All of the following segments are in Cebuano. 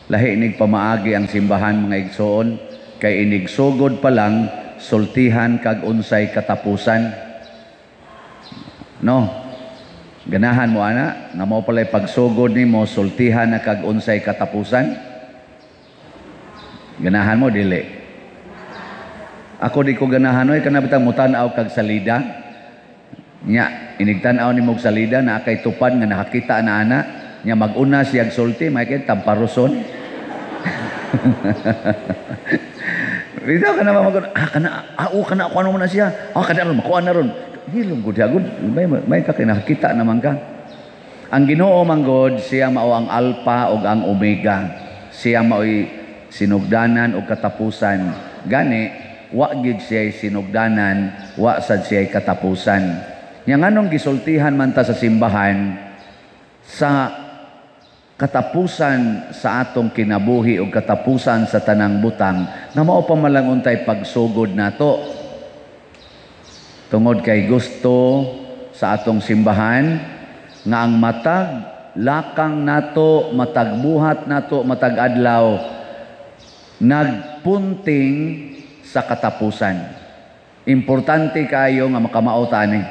Lahi nig pamaagi ang simbahan, mga igsoon, kay inigsugod pa lang sultihan kag unsay katapusan. No? Ganahan mo ana nga mao palay pagsugod nimo, sultihan na kag unsay katapusan? Ganahan mo, dili? Ako di ko ganahan oy, kana bitang mutan-aw kag salida. Nya inigtan-aw nimo og salida na kay tupad nga nakakita na ana, nya mag-una siyag sulti, may kay tamparuson. Bitaw ka na mag kana kana ako ano mo na siya. Ah, kada ron makuha na ron. Hilom gud gud, may ka kay nakakita naman ka. Ang Ginoo man gud, siya mao ang Alpha ug ang Omega. Siya maoy sinugdanan ug katapusan. Gani wa gid siya sinugdanan, wa sad siya katapusan. Nya nganong gisultihan man ta sa simbahan sa katapusan sa atong kinabuhi o katapusan sa tanang butang nga mao pa man lang untay pagsugod nato? Tungod kay gusto sa atong simbahan nga ang matag lakang nato, matag buhat nato, matag adlaw nagpunting sa katapusan. Importante kayo nga makamao ta ani.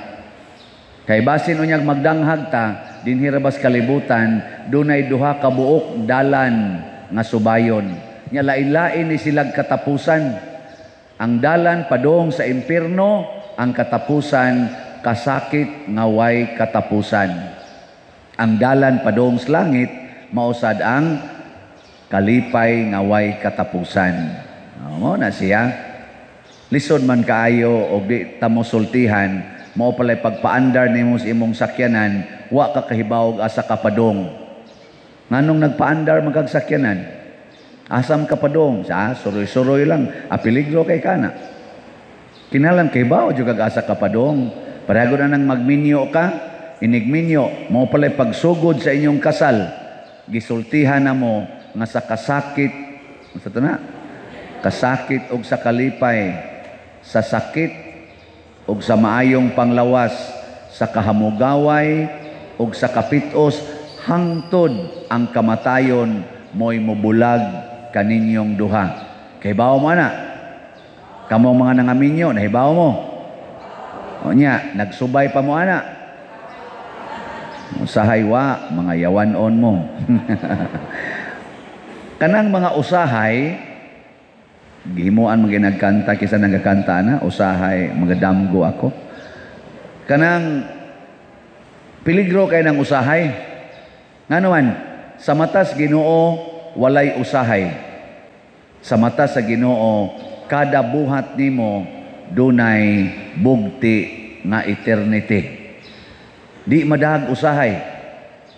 Kay basin unyag magdanghag ta dinhi ra bas kalibutan, dunay duha ka buok dalan nga subayon. Nya lain-lain ni silag katapusan. Ang dalan padung sa impierno, ang katapusan kasakit nga way katapusan. Ang dalan padung sa langit mausad ang kalipay nga way katapusan. Mao na siya. Lisod man kaayo og di ta mo sultihan, mao palay pagpaandar nimo sa imong sakyanan, wa ka kahibawog asa ka padong. Nganong nagpaandar man kag sakyanan? Asam ka padong? Sa suroy-suroy lang, peligro kay kana. Kinahanglan kahibaw jud kag asa ka padong. Pareho na nang magminyo ka, inigminyo, mao palay pagsugod sa inyong kasal, gisultihan na mo nga sa kasakit, sa to na, kasakit og sa kalipay, sa sakit og sa maayong panglawas, sa kahamugaway og sa kapitos, hangtod ang kamatayon mo'y mobulag kaninyong duha. Kahibaw mo ana? Kamo mga nangaminyo, nahibaw mo? O nya, nagsubay pa mo ana? Usahay wa, mga yawan-on mo. Kanang mga usahay, gihimuan mga nagkanta, kisa nagakanta na, usahay, mga damgo ako. Kanang peligro kay ng usahay. Ngano man, sa matas Ginoo walay usahay. Sa mata sa Ginoo, kada buhat nimo dunay bugti nga eternity. Di madahag usahay.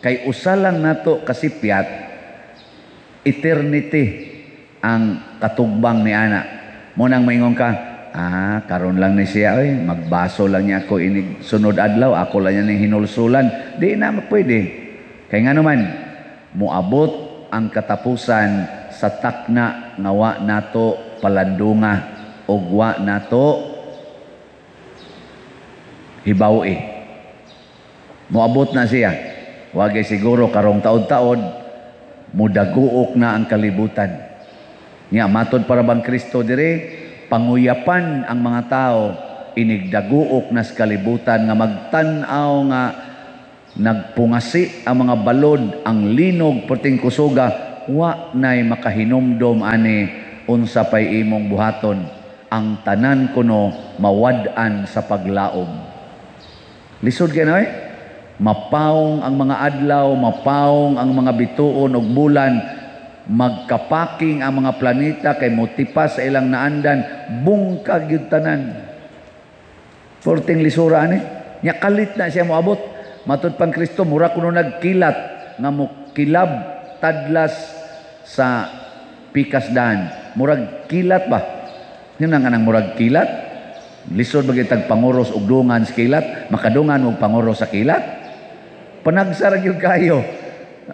Kay usa lang nato kasipyat, eternity ang katugbang ni ana. Mo nang maingon ka, "Karon lang ni siya oy, magbaso lang niya ako inig sunod adlaw, ako lang niya ning hinulsulan." Di na pwede. Kay ngano man, moabot ang katapusan sa takna nga wa nato palandunga og wa nato hibaw-i. Moabot na siya. Wagay siguro karong taod-taod mudaguok na ang kalibutan. Nya matod para bang Kristo dire, panguyapan ang mga tao inigdaguok na sa kalibutan nga magtan-aw nga nagpungasi ang mga balod, ang linog perting kusuga, wa nay makahinumdom ani unsa pay imong buhaton. Ang tanan kuno mawad-an sa paglaom. Lisod kay no eh? Mapawong ang mga adlaw, mapawong ang mga bituon ug bulan, magkapaking ang mga planeta kay motipas sa ilang naandan, bungkag yun tanan. Porting lisura ani. Nya kalit na siya moabot. Matud pang Kristo, mura kuno nagkilat nga mokilab tadlas sa pikas daan. Murag kilat ba? Yun ang kanang murag kilat. Lisod ba kitag panguros og dungan sa kilat? Makadungan og panguros sa kilat? Panagsara gyud kayo.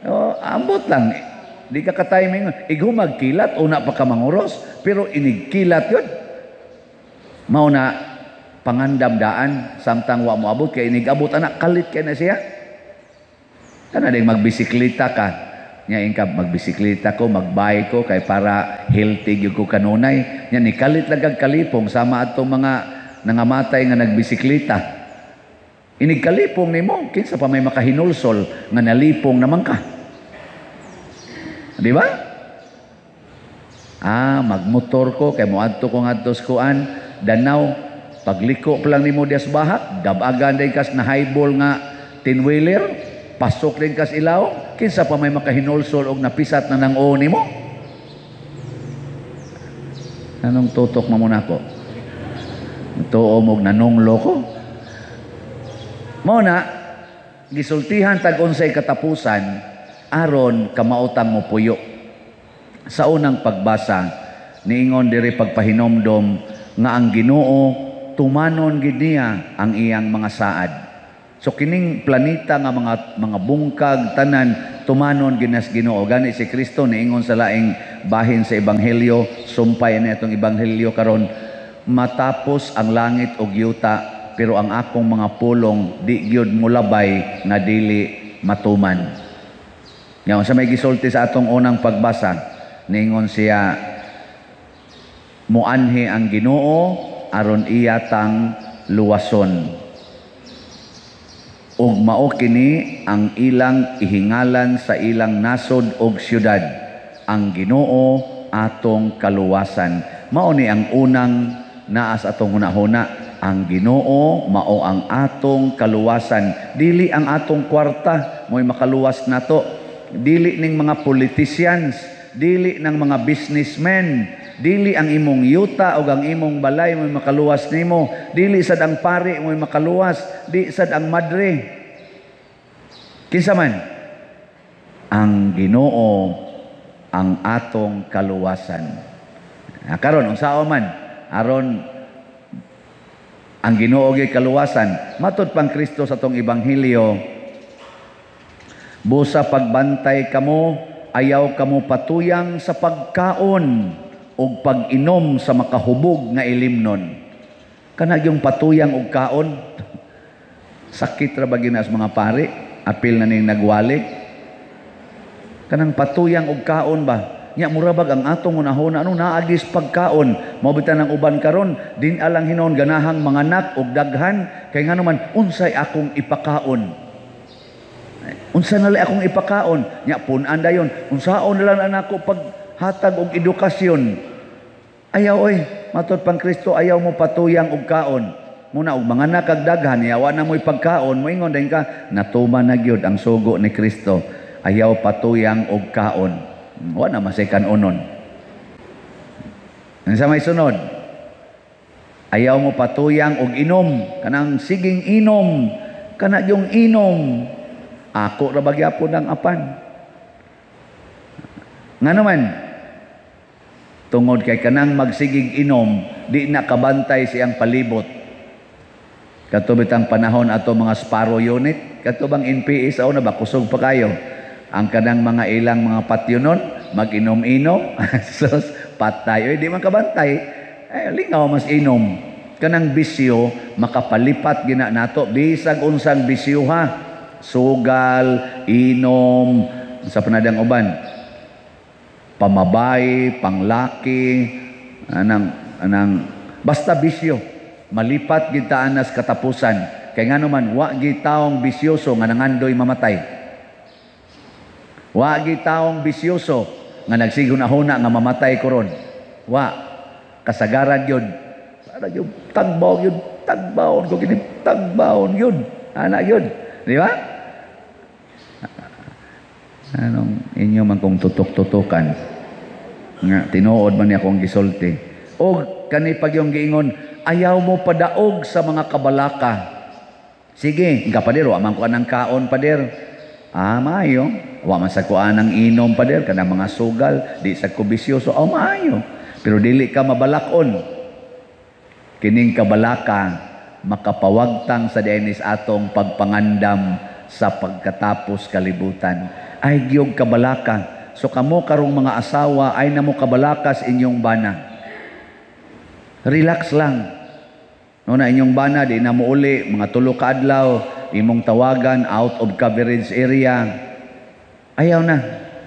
O, ambot lang. Di ka ka-timing. Igumag kilat, una pa ka manguros, pero inigkilat yun. Mao na pangandam daan samtang wa mo abot, kay inigabot anak kalit kay na siya. Kana ding magbisikleta ka. Nya ingka magbisikleta ko, magbike ko kay para healthy gyud ko kanunay. Nya nikalit lang kag kalipong sama atong mga nangamatay nga nagbisikleta. Inig kalipong nimo, kinsa pa may makahinulsol nga nalipong naman ka. Di ba? Ah, magmotor ko kay moadto ko ngadto sa kuan, Danao, pagliko pa lang nimo dias bahak, dabagan day kas na highball nga 10-wheeler, pasok din kas ilaw, kinsa pa may makahinulsol og napisat na nang o nimo? Anong tutok mo muna ko? Tuo mo nanunglo ko? Mao na, gisultihan tag unsay katapusan, aron kamaotang mo puyo. Sa unang pagbasa, niingon diri pagpahinomdom nga ang Ginoo tumanon gid niya ang iyang mga saad. So kining planeta nga mga bungkag tanan tumanon ginas Ginoo. Gani si Kristo niingon sa laing bahin sa ebanghelyo, sumpay na itong ebanghelyo karon, matapos ang langit ug yuta pero ang akong mga pulong di gyud molabay nga dili matuman. Nga sa may gisulti sa atong unang pagbasa, niingon siya muanhi ang Ginoo aron iya tang luwason. Ug mao kini ang ilang ihingalan sa ilang nasod og syudad, ang Ginoo atong kaluwasan. Mao ni ang unang naa sa atong hunahuna, ang Ginoo mao ang atong kaluwasan. Dili ang atong kwarta mo'y makaluwas nato, dili ning mga politicians, dili ng mga businessmen, dili ang imong yuta o ang imong balay mo'y makaluwas nimo, dili sad ang pari mo'y makaluwas, di sad ang madre. Kinsa man? Ang Ginoo ang atong kaluwasan. Karon unsaon man aron ang Ginoo gyud kaluwasan? Matud pang Kristo sa atong ebanghelyo, busa pagbantay kamo, ayaw kamo patuyang sa pagkaon og pag-inom sa makahubog nga ilimnon. Kana yung patuyang og kaon, sakit ra ba ginas mga pare, apil na ning nagwali. Kanang patuyang og kaon ba? Nya mura bag ang atong hunahuna ano naagis pagkaon. Mao bitan ang uban karon, din alang hinon ganahang manganak og daghan kay ngano man unsay akong ipakaon. Unsa na lang akong ipakaon? Nya pun-an dayon. Unsaon na lang anako paghatag og edukasyon? Ayaw oy, matod pang Kristo ayaw mo patuyang og kaon. Muna og manganak kag daghan, yawa na mo'y pagkaon, moingon dayon ka, natuman na gyud ang sugo ni Kristo. Ayaw patuyang og kaon. Wa na masay kanonon. Ang sa may sunod, ayaw mo patuyang og inom, kanang siging inom, kana yung inom. Ako ra ba gyapon ang apan? Nga naman, tungod kay kanang magsigig inom, di na kabantay siyang palibot. Kato bitang panahon ato mga Sparrow unit, kato bang NPA sa una ba, kusog pa kayo. Ang kanang mga ilang mga patyo nun, mag-inom-inom, sus, patay. Oy, di man kabantay. Ay, lingaw mas inom. Kanang bisyo, makapalipat gina nato. Bisag unsang bisyo ha. Sugal, inom, sa panadang uban, pamabay, panglaki, anang basta bisyo, malipat gid ta anas katapusan. Kay ngano man, wa gi taong bisyoso nga nangandoy mamatay. Wa gi taong bisyoso nga nagsighuna-huna nga mamatay koron. Wa kasagaran yun. Para yun, tagbaw yun, tagbaon ko kini, tagbaon yun. Ana yun, di ba? Anong inyo man kung tutok-tutukan nga tinuod man niya akong gisulti. O kani pag yung giingon, ayaw mo padaog sa mga kabalaka. Sige, nga pader, wa man ko anang kaon pader. Ah, maayo. Wa man sa kuan ang inom pader, kanang mga sugal, di sa ko bisyoso, oh, maayo. Pero dili ka mabalakon. Kining kabalaka makapawagtang sa dinis atong pagpangandam sa pagkatapos kalibutan. Ay giyog kabalaka. So kamo karong mga asawa ay namo kabalakas inyong bana. Relax lang. No na inyong bana di na mo uli mga tulo ka adlaw imong tawagan out of coverage area. Ayaw na.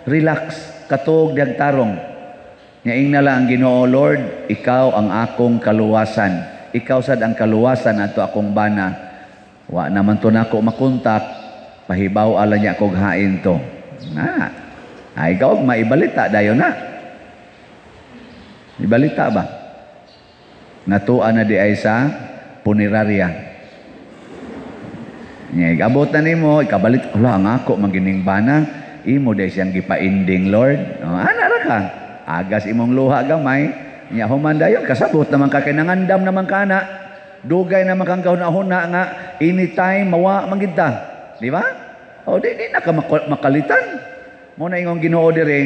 Relax, katog diyag tarong. Nya ingna lang ang Ginoo, "Lord, ikaw ang akong kaluwasan. Ikaw sad ang kaluwasan ato akong bana. Wa naman to nako makontak, pahibaw ala niya kog hain to." Na. Ay, ikaw maibalita dayon na. Ibalita ba? Natua na di ay sa punerarya. Nya igabot na nimo, ikabalit, "Wala ang ako magining bana, imo di siyang gipainding, Lord." Oh, ana ra ka. Agas imong luha gamay, nya human dayon kasabot naman ka kay nangandam naman ka na. Dugay naman kang kahuna-huna nga anytime mawa man gid ta. Di ba? O di na ka makalitan. Mo na ingong Ginoo dire,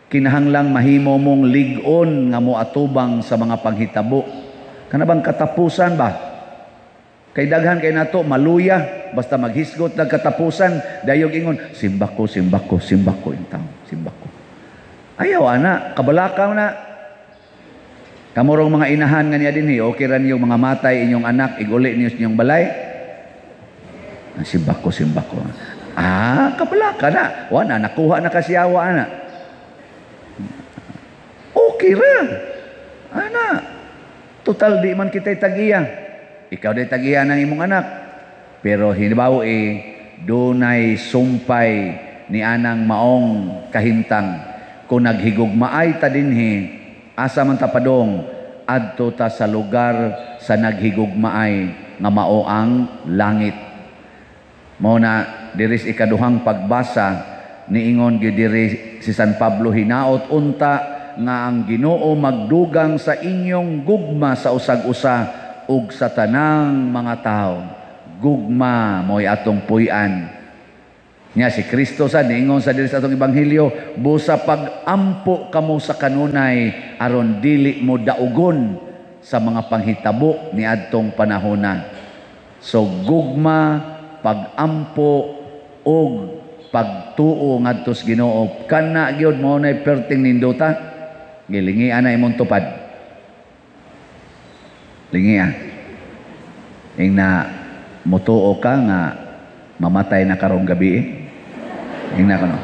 kinahanglang mahimo mong lig-on nga moatubang sa mga panghitabo. Kana bang katapusan ba? Kay daghan kay nato maluya basta maghisgot ng katapusan, dayog ingon, "Simba ko, simba ko, simba ko intawon, simba ko." Ayaw ana, kabalakaw na. Kamurong mga inahan nga niya dinhi, okay ra niyo mga matay inyong anak, iguli niyo sa inyong balay. "Ah, simba ko, simba ko." Ah, kabalaka na. Wa na, nakuha na kasi awa ana. Okay ra. Ana. Total di man kita'y tagiya. Ikaw di tagiya ng imong anak. Pero hinibaw eh, dunay sumpay ni anang maong kahimtang. Kung naghigugmaay ta dinhi, asa man ta padong, adto ta sa lugar sa naghigugmaay nga mao ang langit. Mao na diri sa ikaduhang pagbasa, niingon gyud diri si San Pablo, "Hinaot unta nga ang Ginoo magdugang sa inyong gugma sa usag-usa ug sa tanang mga tao." Gugma mo'y atong puy-an. Nya si Kristo sa niingon sa diri sa atong ebanghelyo, "Busa pag-ampo kamo sa kanunay aron dili mo daugon sa mga panghitabo niadtong panahona." So gugma, pag-ampo ug pagtuo ngadto sa Ginoo, kana gyud mao nay perting nindota. Gilingian na imong tupad. Lingia. Ingna, "Mutuo ka nga mamatay na karong gabi eh?" Ingna kono.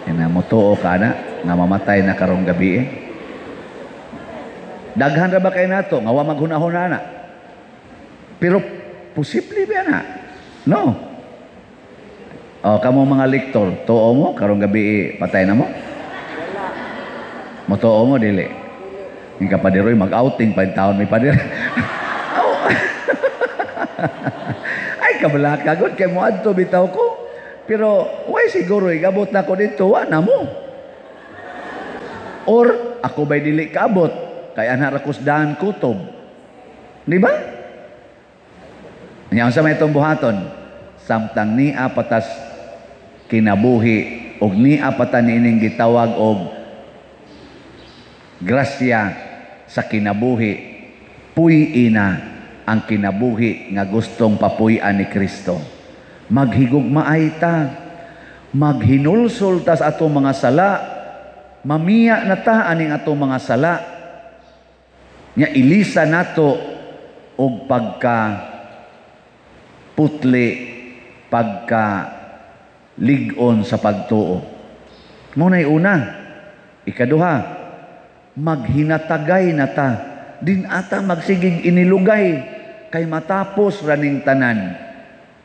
Ingna, "Mutuo ka na nga mamatay na karong gabi eh?" Daghan ra ba kay nato nga wa maghunahuna na? Pero posible ba na? No. O, kamo mga lektor, tuo mo karong gabi eh, patay na mo? Mutuo mo dili? Yung kapadiroy mag-outing pa taon may padir. Oh. Ay, kabalaka gud kay moadto bitaw ko. Pero way siguro igabot na ko dito, wa na mo. Or ako ba'y dili kaabot kay ana ra kos daan kutob. Di ba? Nya unsa may itong buhaton? Samtang nia patas kinabuhi og nia pata niining gitawag og grasya sa kinabuhi, puy-ina ang kinabuhi nga gustong papuy-an ni Kristo. Maghigugmaay ta, maghinulsol ta sa atong mga sala, mamiya na ta aning atong mga sala, nya ilisa nato og pagka putli, pagka lig-on sa pagtuo. Muna'y una. Ikaduha, maghinatagay na ta. Din ata magsigig inilugay kay matapos raning tanan.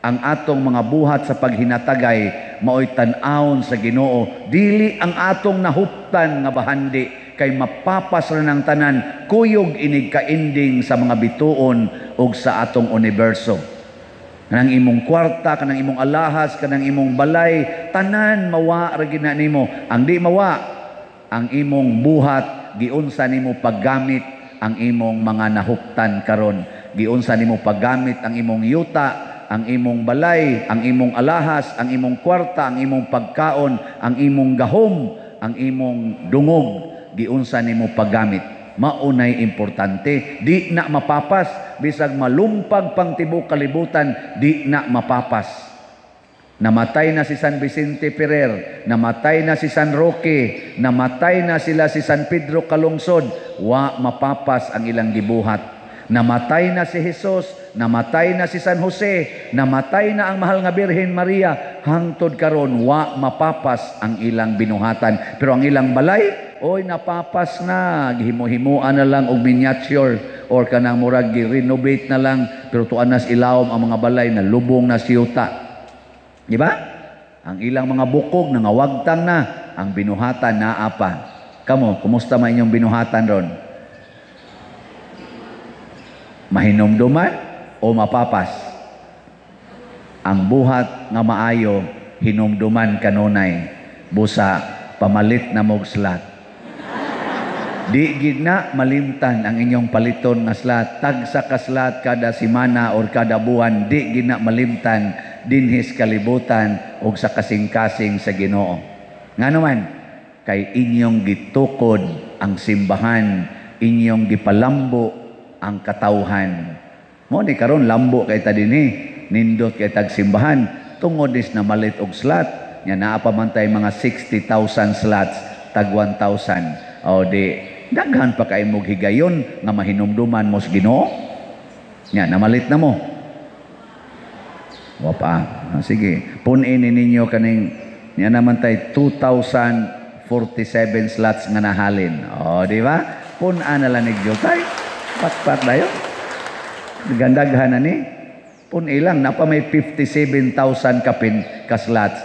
Ang atong mga buhat sa paghinatagay maoy tan-awon sa Ginoo, dili ang atong nahuptan nga bahandi, kay mapapas ra ng tanan, kuyog inig kainding sa mga bituon ug sa atong universo. Kanang imong kwarta, kanang imong alahas, kanang imong balay, tanan mawa ra gid na nimo. Ang di mawa, ang imong buhat, giunsa nimo paggamit ang imong mga nahuptan karon. Giunsa nimo paggamit ang imong yuta, ang imong balay, ang imong alahas, ang imong kwarta, ang imong pagkaon, ang imong gahom, ang imong dungog, giunsa nimo paggamit. Maunay importante, di na mapapas, bisag malumpag pang tibuok kalibutan, di na mapapas. Namatay na si San Vicente Ferrer, namatay na si San Roque, namatay na sila si San Pedro Calungsod, wa mapapas ang ilang gibuhat. Namatay na si Jesus, namatay na si San Jose, namatay na ang mahal nga Birhen Maria, hangtod karon wa mapapas ang ilang binuhatan. Pero ang ilang balay, oy, napapas na, gihimo-himuan na lang og miniature or kanang murag gi-renovate na lang, pero tuan nas ilawom ang mga balay na lubong na siyuta. Di ba? Ang ilang mga bukog nangawagtang na, ang binuhatan naa pa. Kamo, kumusta man inyong binuhatan ron? Mahinumduman o mapapas? Ang buhat nga maayo, hinumduman kanunay, busa pamalit na mog slot. Di gid na malimtan ang inyong paliton nga slot. Tagsa ka slot kada simana or kada buwan, di gid na malimtan dinhis kalibutan og sa kasing-kasing sa Ginoo. Ngano man, kay inyong gitukod ang simbahan, inyong gipalambo ang katawhan. Mo ni karon lambo kay ta dinhi, nindot kay tag simbahan tungod is namalit og slot. Nya naa pa man tay mga 60,000 slots, tag 1,000. O di daghan pa kay mog higayon nga mahinumduman mo sa Ginoo. Nya namalit na mo. Wa pa. Ah, sige, pun-in ninyo kaning nya naman tay 2,047 slots nga nahalin. O, di ba? Pun-an na lang ni tay. Patpat dayon. Gandaghan na ni. Pun ilang napa may 57,000 kapin ka slots.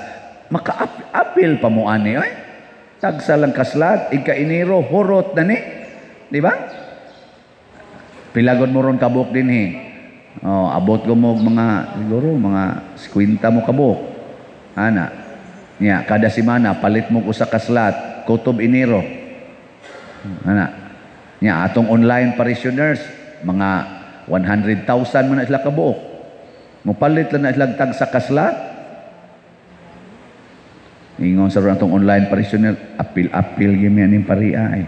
Maka-apil pa mo ani oy. Tagsa lang ka slot, ika Enero hurot na ni. Di ba? Pilagon mo ron kabuk dinhi. Oh, abot ko mo mga siguro mga 50 mo kabuk. Ana. Nya kada semana palit mo usa ka slot, kutob Enero. Ana. Nya atong online parishioners, mga 100,000 man na sila kabuok. Mopalit lang na sila tagsa ka slot. Ingon sa atong online parishioner, apil-apil gyud mi aning paria ay.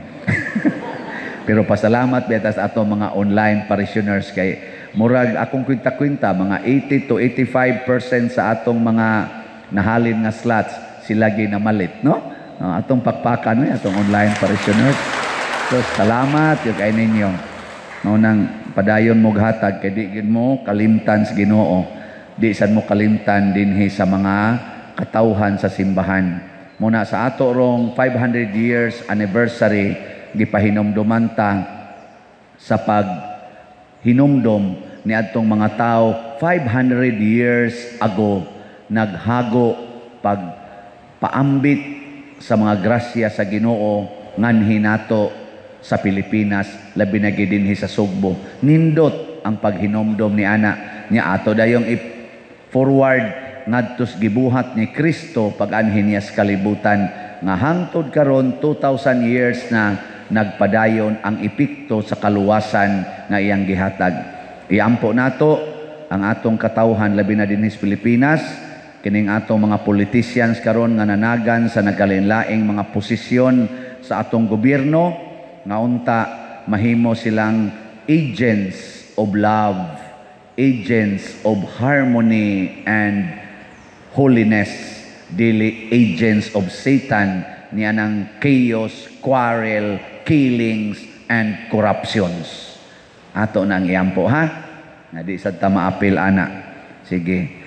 Pero pasalamat betas ato mga online parishioners kay murag akong kwinta-kwinta mga 80 to 85% sa atong mga nahalin nga slots sila ginamalit, no? Atong pakpakan no, atong online parishioners. So salamat yung kay ninyo. Mao nang padayon mo hatag kay di gid mo kalimtan sa Ginoo. Di sad mo kalimtan dinhi sa mga katawhan sa simbahan. Muna sa ato rong 500 years anniversary, gipahinumduman ta sa pag hinumdom ni adtong mga tao 500 years ago naghago pag paambit sa mga grasya sa Ginoo nganhi nato sa Pilipinas, labi na gid dinhi sa Sugbo. Nindot ang paghinomdom ni ana nya ato dayong i-forward ngadtos gibuhat ni Kristo pag-anhi niya sa kalibutan nga hangtod karon 2000 years na nagpadayon ang epekto sa kaluwasan nga iyang gihatag. Iampo nato ang atong katawhan, labi na dinhi sa Pilipinas, kining atong mga politicians karon nga nanagan sa nagkalain-laing mga posisyon sa atong gobyerno, nga unta mahimo silang agents of love, agents of harmony and holiness, dili agents of Satan niya ng chaos, quarrel, killings, and corruptions. Ato na ang iampo, ha? Nga di sad ta maapil ana. Sige.